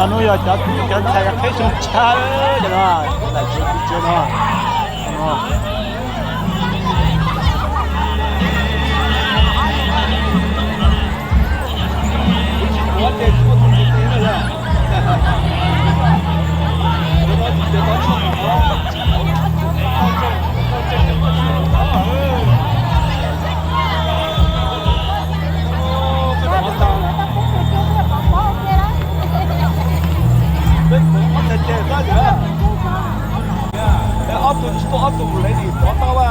Hnub yog cov tub cov ntxhais qhib xyoo tshav cov no, ntawm tsev tsis tsev no. Ob tug tsis tuaj ob tug mus lawm nim pov tau a.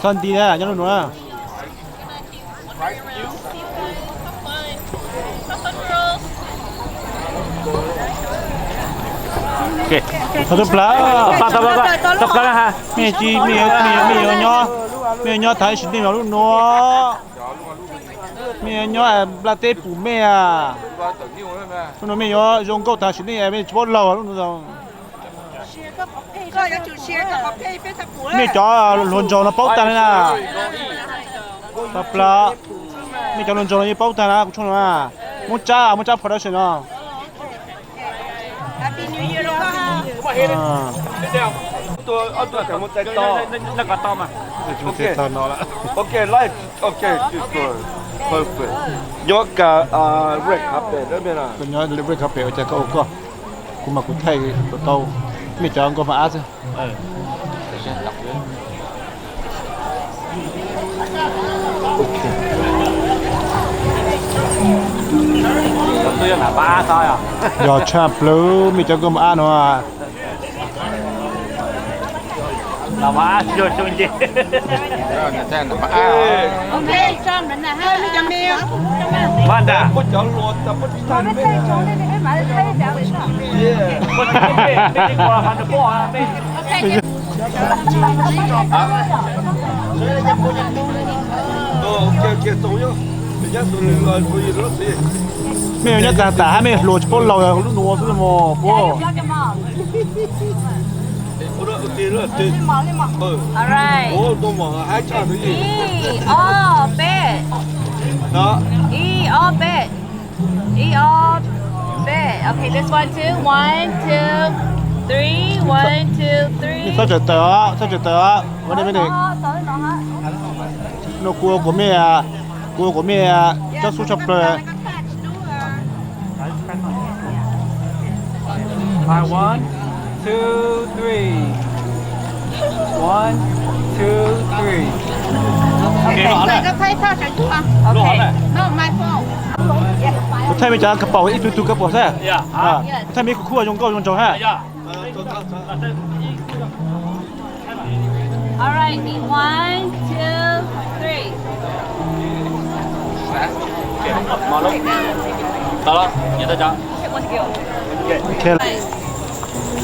Txhob nti na, nyob lub nuav na. Tau plawg, tau plawg ha. Mej tsis, mej yuav nyob, mej yuav nyob tag ib sim neej los lub nuav. Mej yuav nyob nplaj teb pum mej a. Lub nuav mej yuav zoo nkauj tag sim neej, mej tsis paub laug lub nuav. Mej cov hluas nraug no paub tag li na. Tau plawg, mej cov hluas nraug no yeej paub tag na, kuv tshooj no na. Moob Tsab, Moob Tsab Production no. Nyob ka red carpet, koj nyob red carpet ua cas koj ua koj, kuv mas kuv thaij tau mej cov nkauj mos ab xwb. Yog tshaj plaws mej cov nkauj mos ab no. Mej yuav nyob tag tas hab mej hluas tsis paub laug lub nuav xwb mog puab. Ib, ob, peb. Ib, ob, peb. Ib, ob, peb. Okay, this one too. One, two, three. One, two, three. Txhob tsawm tawm os, txhob tsawm tawm os. Wait a minute. No kuv ua kuv mej, kuv ua kuv mej tsob xub tshaj plaws. One, two, three. One, two, three. Okay. No, my phone. Kuv thaij me cov kaus paum ib tug tug kaus paum xwb. Kuv thaij me kuv khub zoo nkauj zoo nraug ha. All right, one, two, three.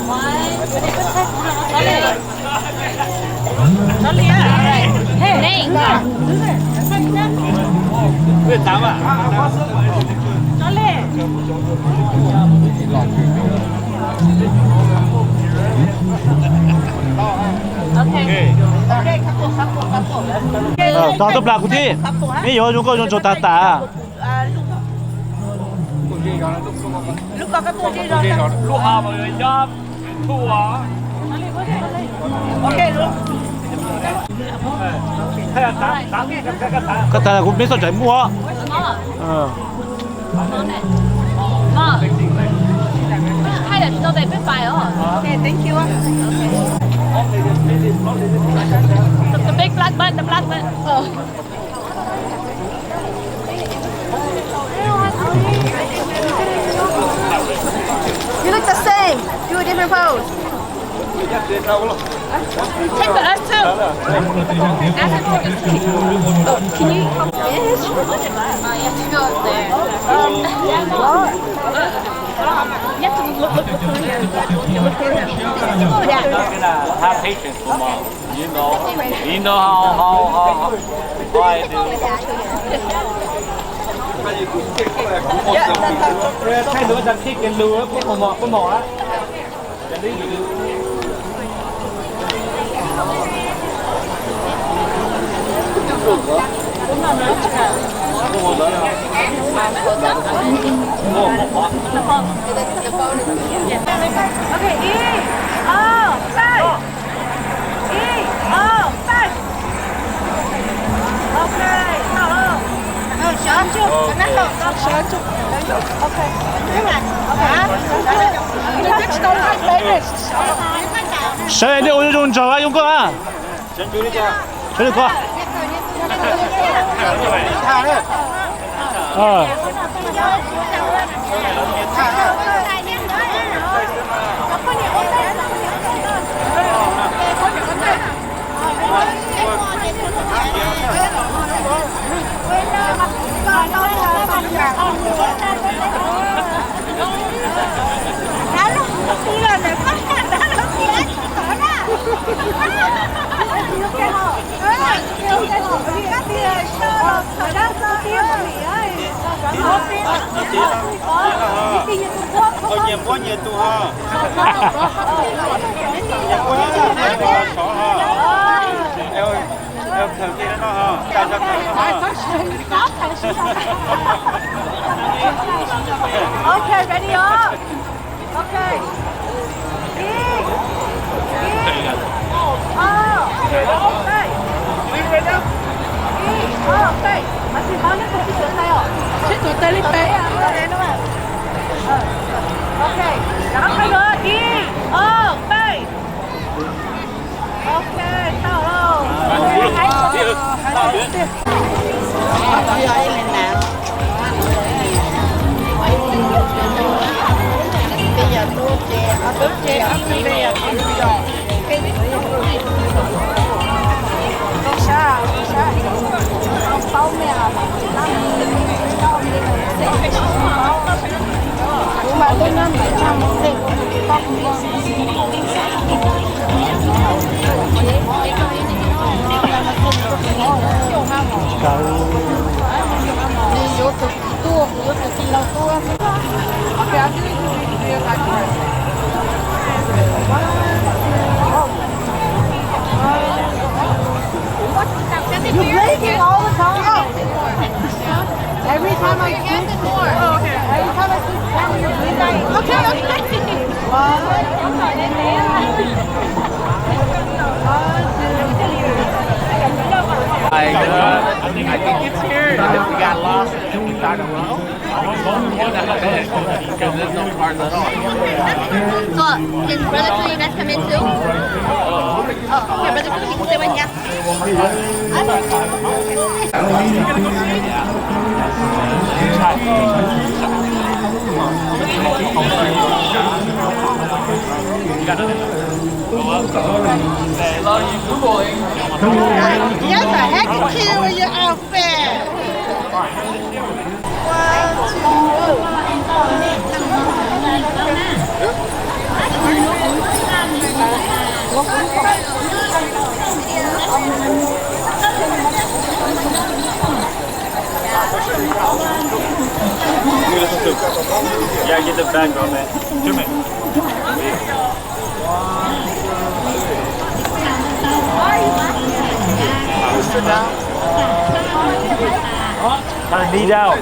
One, two, three. Tos tuaj plas kuv thiab, nej yuav zoo nkauj zoo nraug tas tas. Koj tas kuv meb txoj cai muaj. You look the same. Do a different pose. Take the us too. Ask her to take us too. Oh, can you? Yes. Uh, you have to go up there. Um, what? You have to look, look, look through him. Look through him. Have patience, Mom. You know, you know how, how, how, how I do. Thaij ntawd ua cas khij kiag lus, peb mos mos, peb mos a. Okay, ib, ob, peb. Ib, ob, peb. Okay, tau. Sawv tsuj, sawv tsuj. Okay. Sawv nej ua zoo nraug a, zoo nkauj a. Sawv zoo koj. Nyias muab nyias tus ho. Nyias muab nyias tus ho. Okay, ready up. Okay. Ib, ib, ob, peb. Ib, ob, peb. Mas tsis hlob nej tus tsis sawv tsees os. Sib tuav tag li peb. Ok, rov qab qhib los. Ib, ob, peb. Ok, tau lauj. You're breaking all the time. Every time I speak, every time I speak, you're breaking. Okay, okay. One, one, two, three. I, uh, I think it's here. I think we got lost. Cool. Can brother Phil, you guys come in too? Oh, yeah, brother Phil, you can sit right here. You guys are heckin' cute with your outfit. Yeah, get the bag, bro, man. Come here. Sit down. Gotta knee down.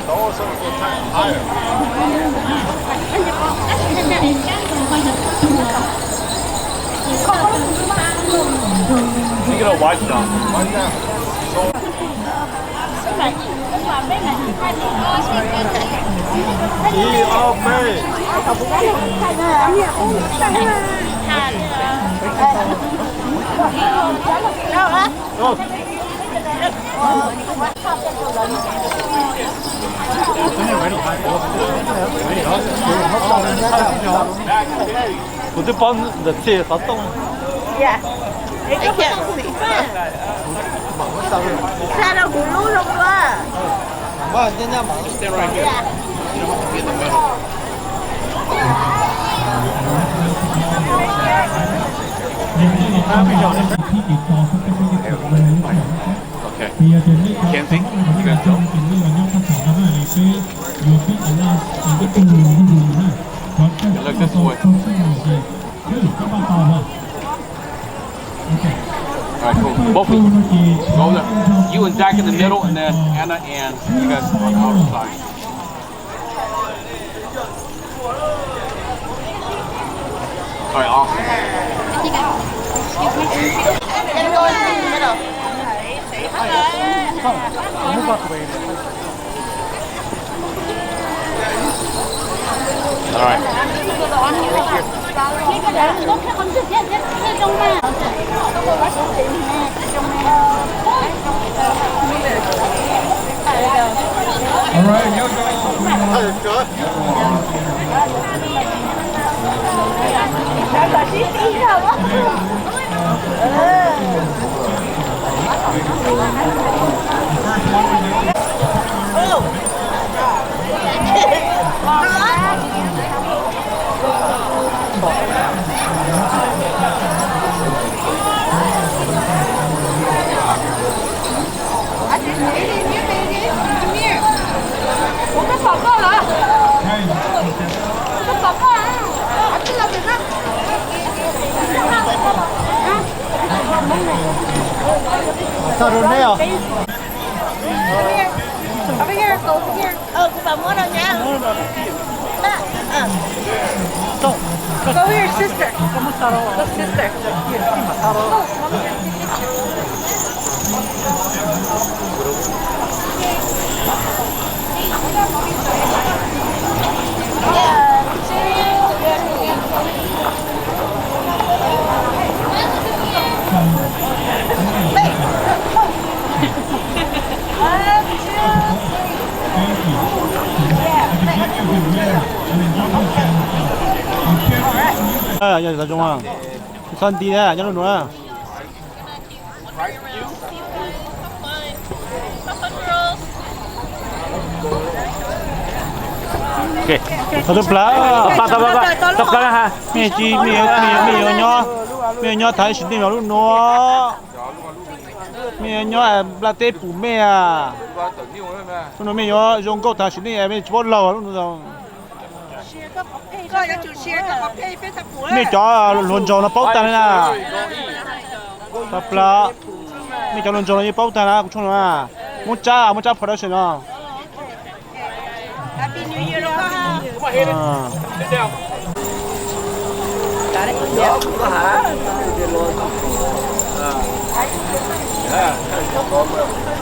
You get a wipe down. Kuv twb paub ntawm txhia xov tooj. Yeah. I can't see. Xa rau kuv lub zoo dua. Okay. Mackenzie, you guys go. You look this way. All right, cool. Both of you. Go there. You and Zach in the middle, and then Anna and you guys on the outer side. All right, awesome. All right. All right, y'all go. Over here, go over here. Oh, kuv mam muab rau nyab. Go with your sister. Go, sister. Txhob nti na, nyob lub nuav. Tau plaws, tau plaws ha. Mej tsis, mej yuav nyob, mej yuav nyob thav sim neej los lub nuav. Mej yuav nyob nplaj teb pum mej as. Lub nuav mej yuav zoo nkauj thav sim neej, mej tsis paub laug lub nuav. Mej cov hluas nraug no paub tag li na. Tau plaws, mej cov hluas nraug no yeej paub tag na kuv tshooj no. Muab tsab, muab tsab production no.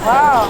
Wow.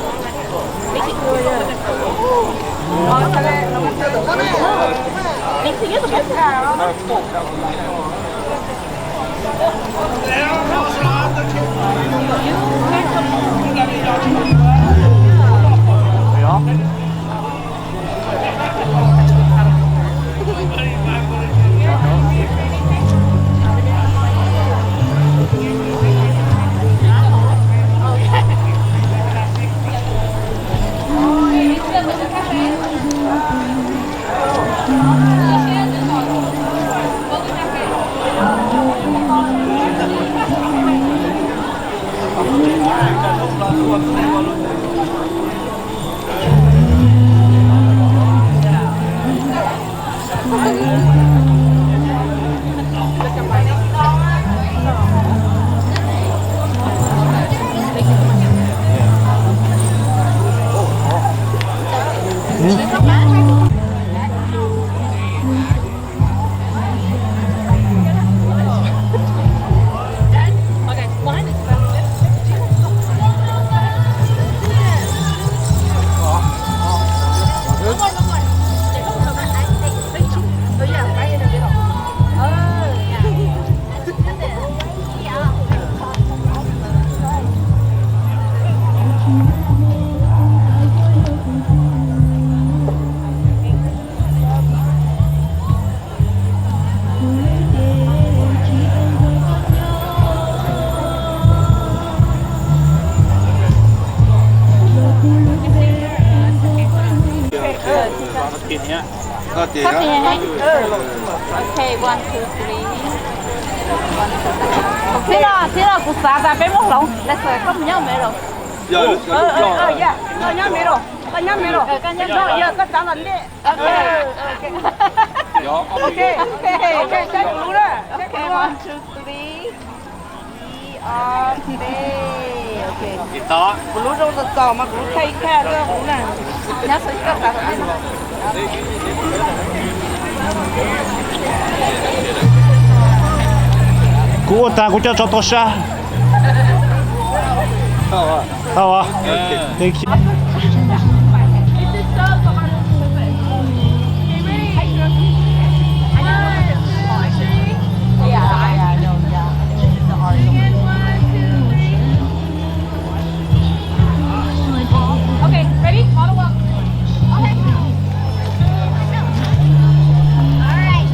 Tib no, tib no kuv xav tas peb muab hloov, lawv xav koj mus nyob me los. Koj nyob me los, koj nyob me los, koj txav los ntej. Ok, ok, ok, ok, ok, ok, ok, ok, ok, ok, one, two, three. Ib, ob, peb, ok. Kuv lub zoo txaus txaus mas kuv lub thaj ib thaj tuaj kuv na. Kuv ua tas kuv coj tso tau sab. Tau. Thank you. Okay, ready? Model walk. Okay. All right.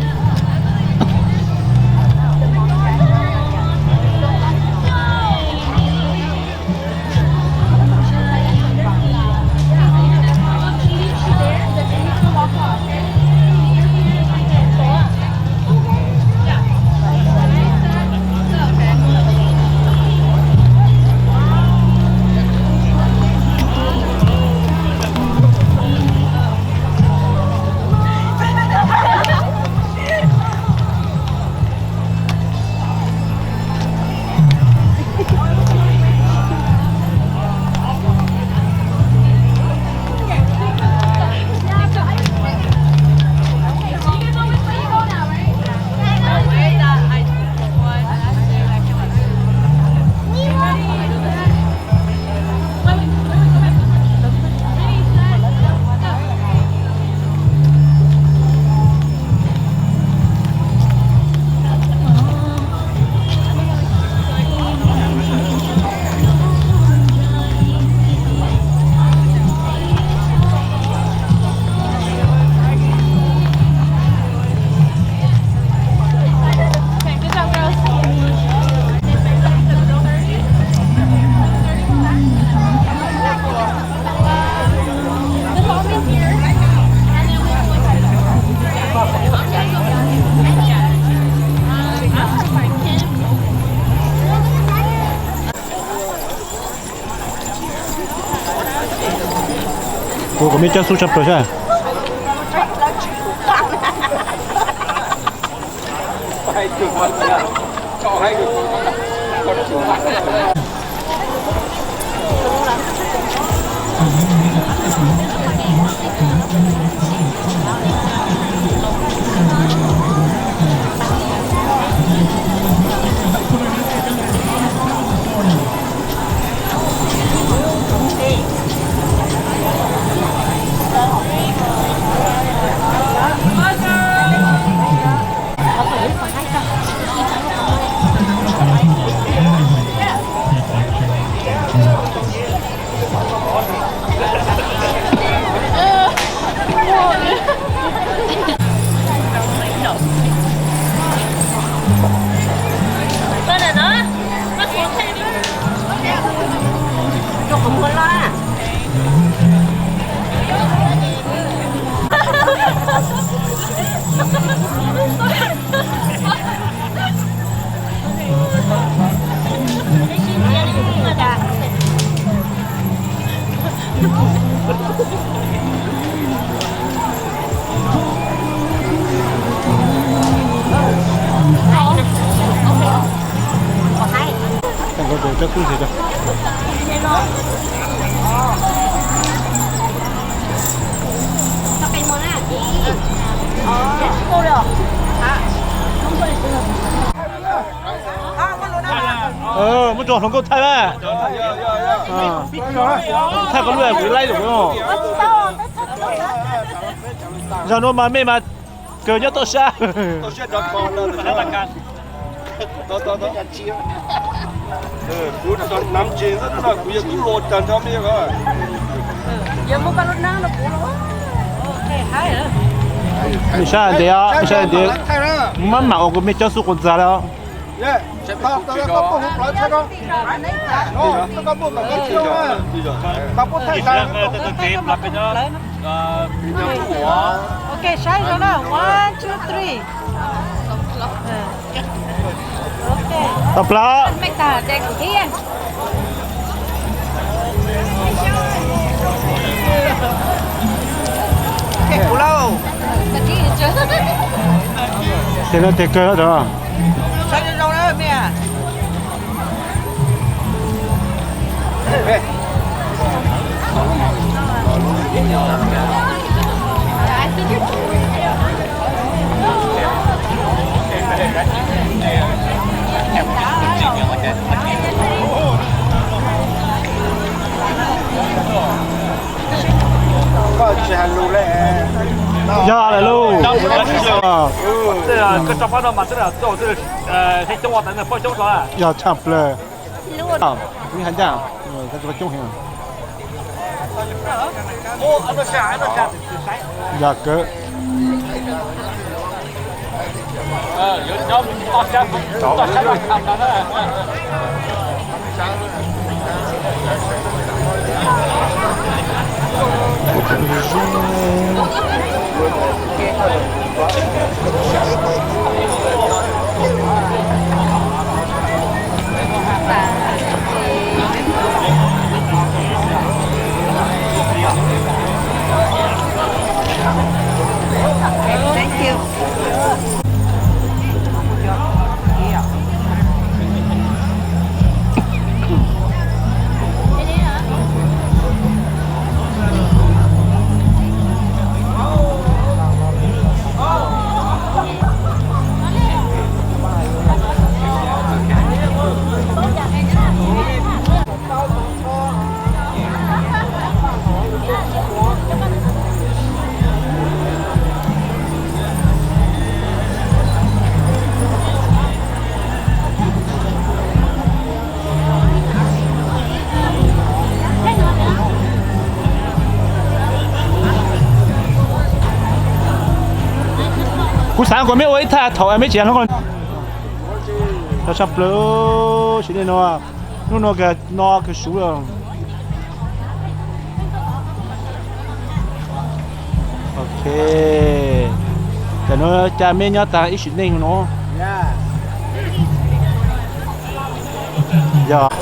Kuv kom mej coj xub tshaj plaws sab. Cov kuj ntxiv cov. Muab tso hluas nkauj thaij mas. Thaij koj lub kuv laib lawm. Zaum no mas mej mas kawg nyob toj sab. Mej saib ntev, mej saib ntev, maj mam ua kuv mej cov xub quas ntxag lawm. Ok, saib zoo na, one, two, three. Tau plaub. Ces no tes kawg rau. Yog lawm lauj. Yog tshaj plaws. Ib hais ncaj, coob heev. Yog kawg. Thank you. Kuv xav kom mej ua ib thaj thaum mej tsis yog hlob. Tau tshaj plaws, sim neej no, hnub no kawg no kawg suv lawm. Ok, tam no cas mej nyob tag ib sim neej no. Yog.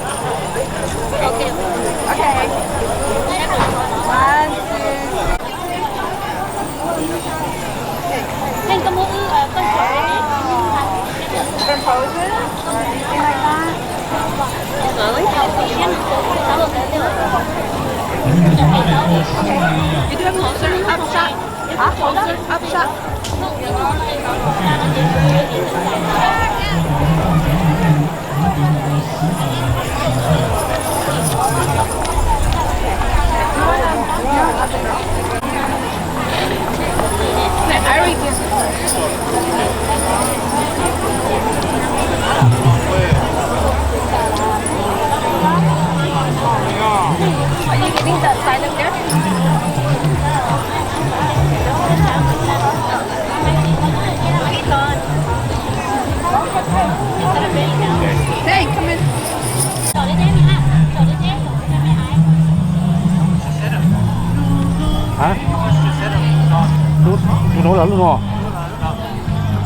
Tus no los lub no?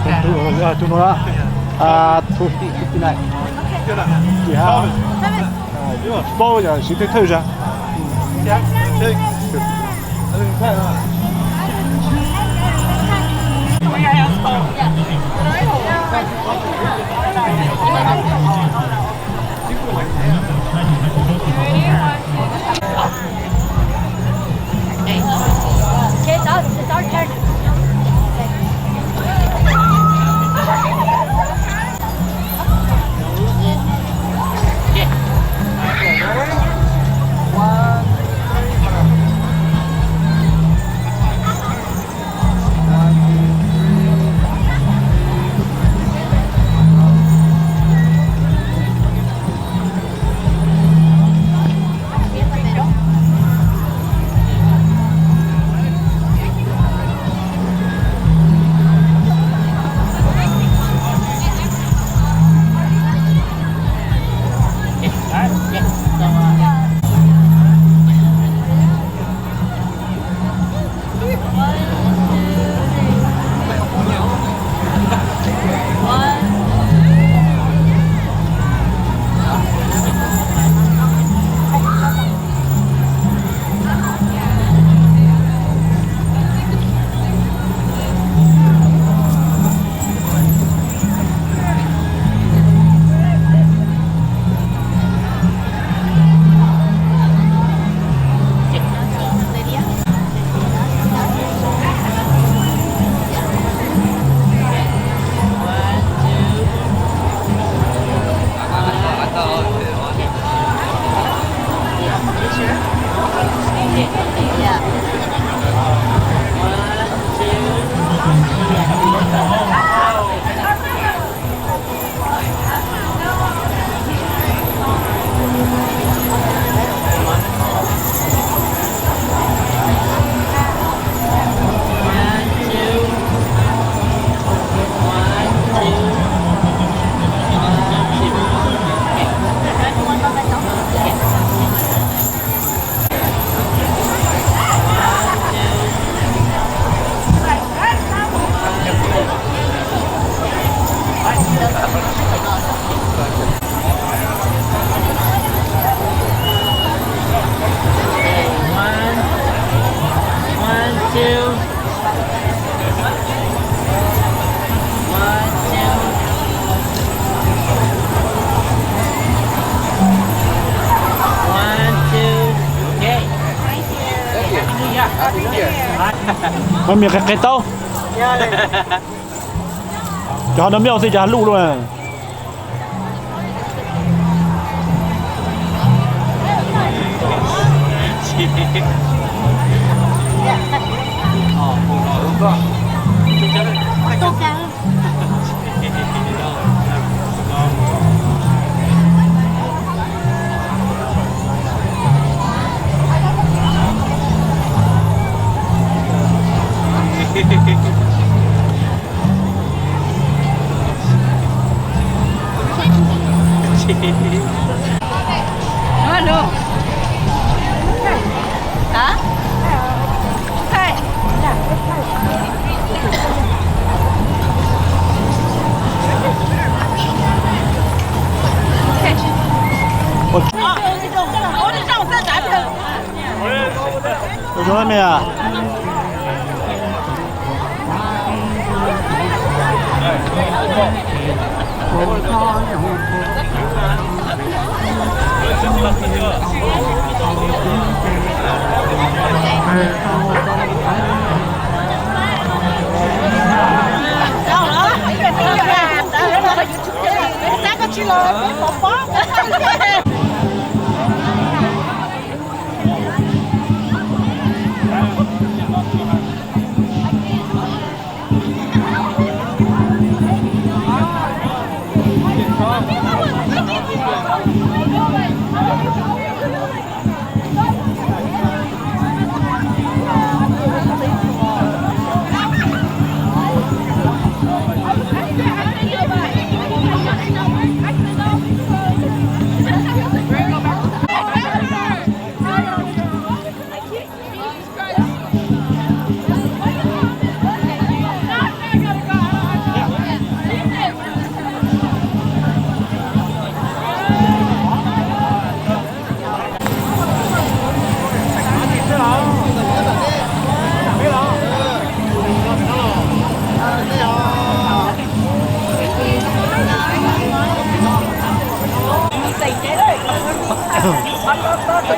Tus no, tus no. Tsis paub yog siv thawj thawj zag. Mas mias qe qe taub. Cov no mej xwb, cov ha luj luj na. Ua zoo me a. Txog zam tseem qab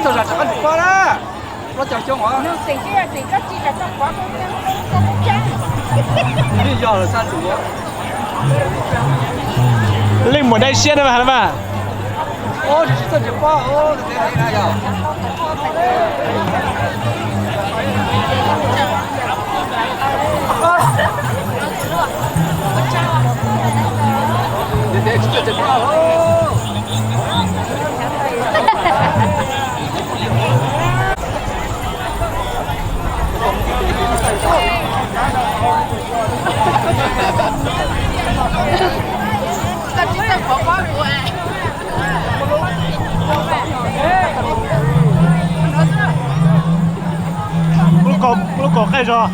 ntsuas pob na. Plaub caug xyoo os. Yog lawm xaj tus. Leej muam dai siab na mas. Ub, tsis txog tsis pob, ub, tus txiv na yog. Lub kaus qaij zog.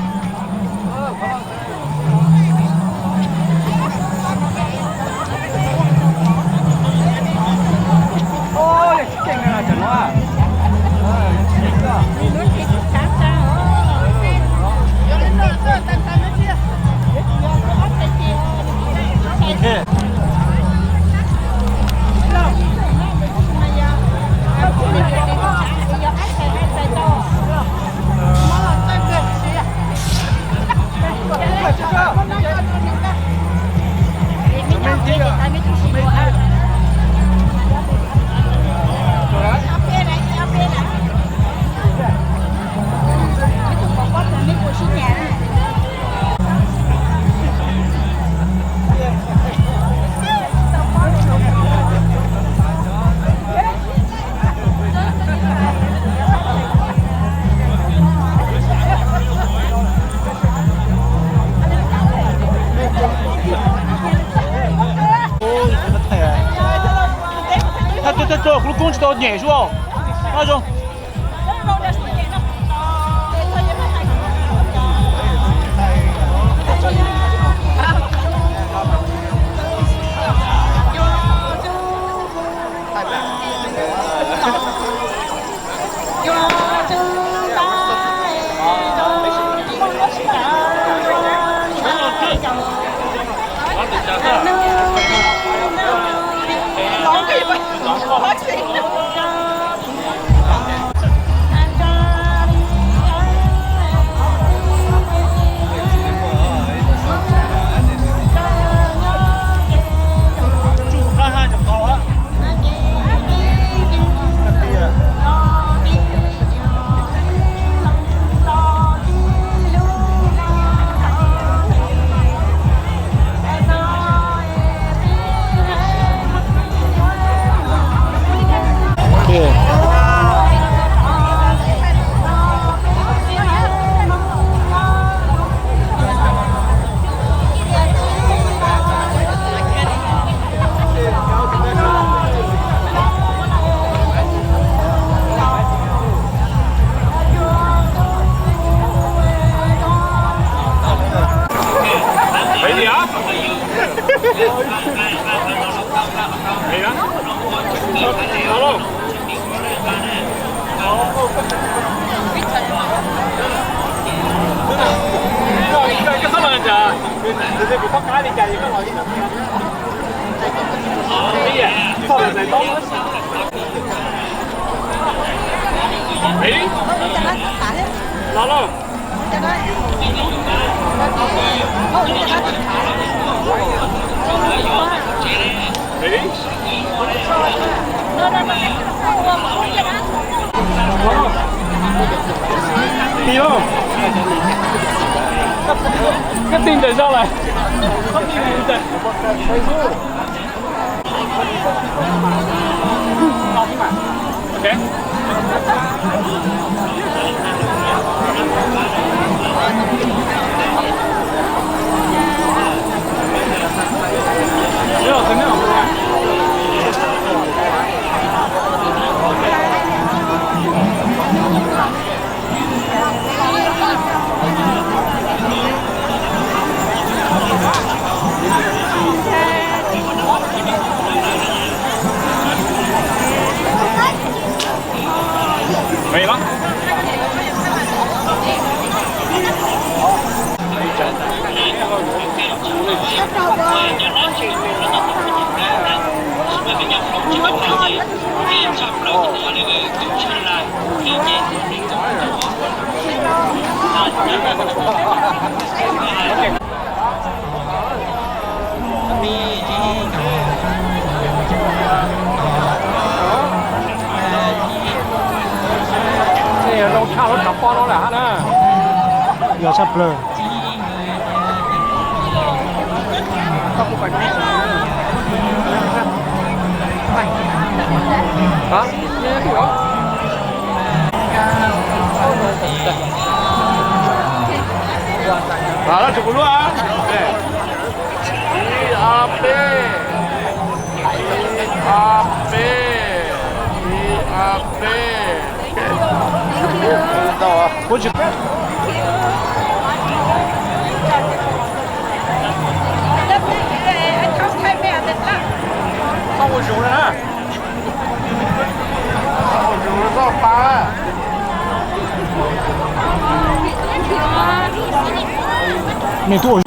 Thawj tuaj, thawj tuaj, kuv lub koob tsis tau nyem zuj. Zoo. Tig lauj. Koj tig ntawm zog lawm. Yog tshaj plaws. Ib, ob, peb. Ib, ob, peb. Ib, ob, peb. Kuv tsis Txhob ua zus na. Txhob ua zus, txhob pa. Nej twb ua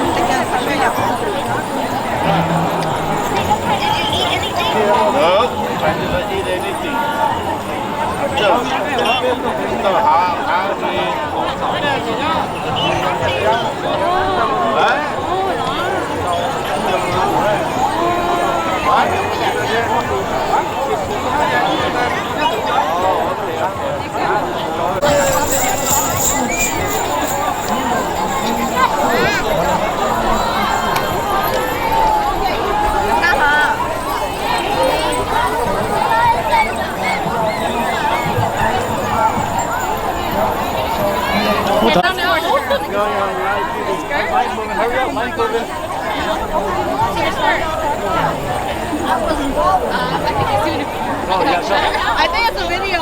I think it's a video,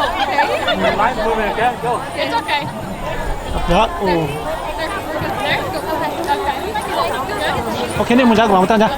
okay? It's okay. Yog, ua. Ok, nej mus ntsia kuv mam mus tag ntag.